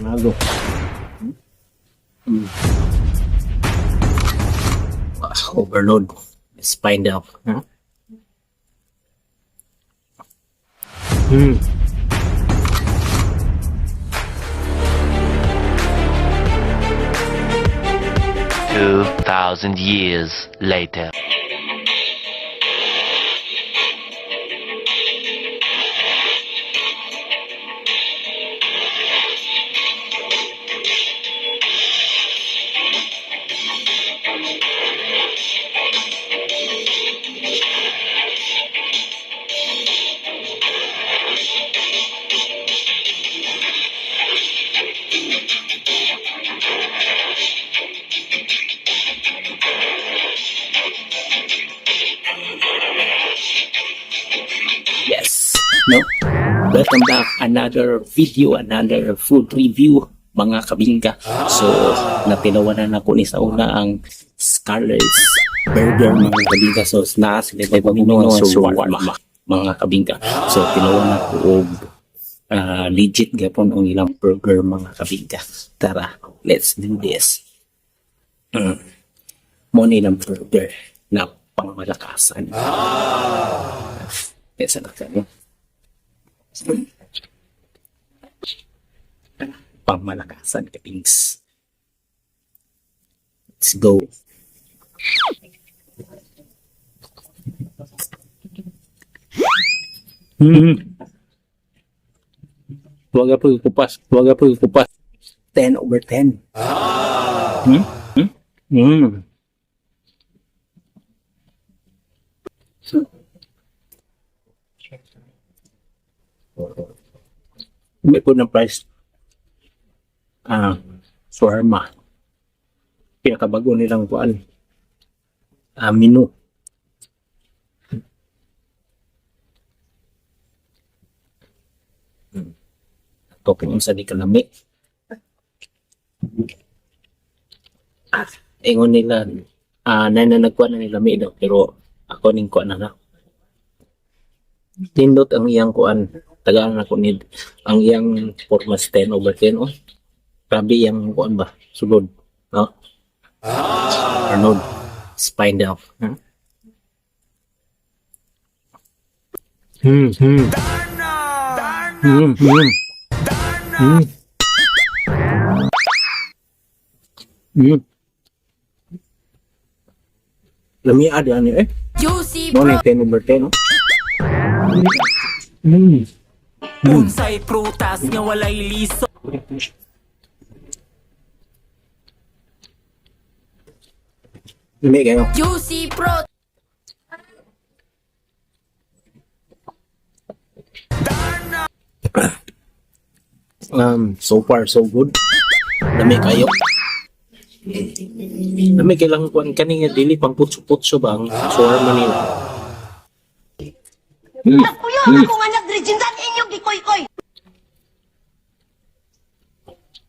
Panalo. Ah, overload. Let's find out. Huh? 2,000 years later. Yes. No? Welcome back. Another video, another food review, mga kabingka. So, natinawanan ako ni sa una ang Scarlett's Burger, mga kabingka. So, naa sila may paminoon sa shawarma, mga kabingka. So, tinawan ako og legit gapon ang ilang burger, mga kabingka. Tara, let's do this. Mo ni ilang burger na pangmalakasan. Kesa na kayo. Pangmalakasan ka, Pings. Let's go. Waga po kupas. Waga po kupas. 10 over 10. May po ng price. Ah, shawarma. Pinakabago nilang kuan. Ah, menu. Ito kung unsa ni kalami. Ah, ingon nila, na nagkuha na nila mi daw, pero ako ning kuha na na. Tindot ang iyang kuan. Tagaan ako ni ang iyang performance 10 over 10, oh. Grabe iyang kuan ba? Sulod, no? Arnold, let's find out. Huh? Lami ada ni eh. Juicy Mo ni 10 over 10, oh. Unsay prutas nga walay liso? Lami kayo. Juicy Pro. So far so good. Lami kayo. Lami kay lang kuan kani nga dili pang putso-putso ba ang shawarma nila. Nagpuyo ang akong anak diri jindan inyong gikoy-koy.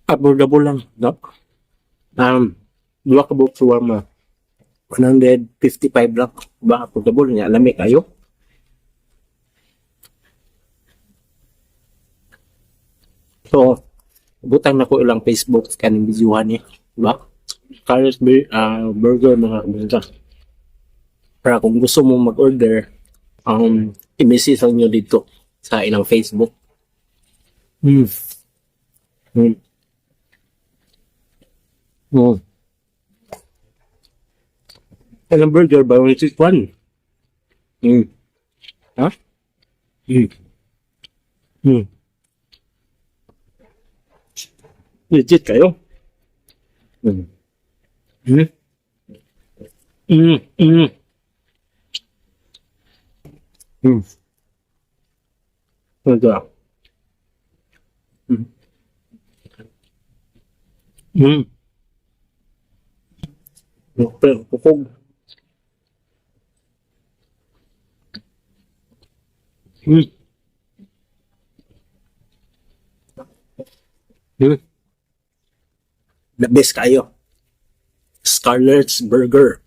Affordable lang, no? Duha ka buok shawarma. 155 lang. Ba affordable niya, lami kayo. So, butang na ko ilang Facebook kaning videohan ni, ba? Carlos Burger, mga kabinta. Para kung gusto mo mag-order, i-message lang nyo dito sa ilang Facebook. Oh. Ilang burger ba? Only six one. Ha? Legit kayo? Ano? Pero kukog. The best kayo. Scarlett's Burger.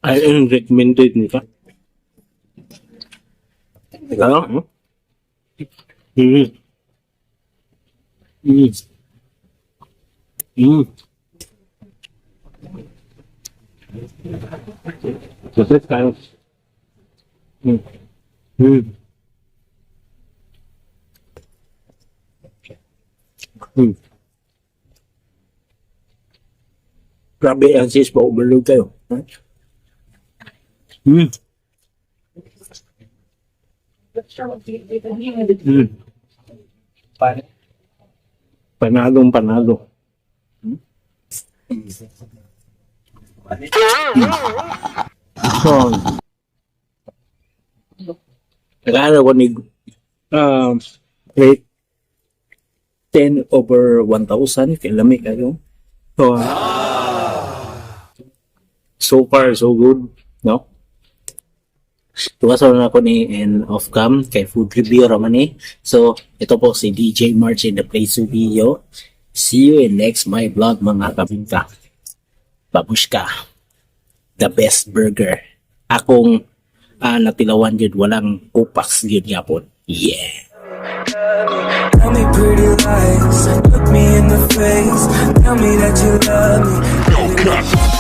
I am recommended nito. Ano? So this kind of Grabe ang cheese ba, overload kayo. Panalong panalo. So, Nakaano ko ni rate 10 over 1,000 kay lami kayo. So, so far so good, no? Tuwasan na ako ni in off cam kay food review raman ni. So, ito po si DJ March in the place to video. See you in next my vlog, mga kabingka. Babushka. The best burger. Akong natilawan yun, walang kupas yun yapon. Yeah. Tell me pretty lies, look me in the face. Tell me that you love me.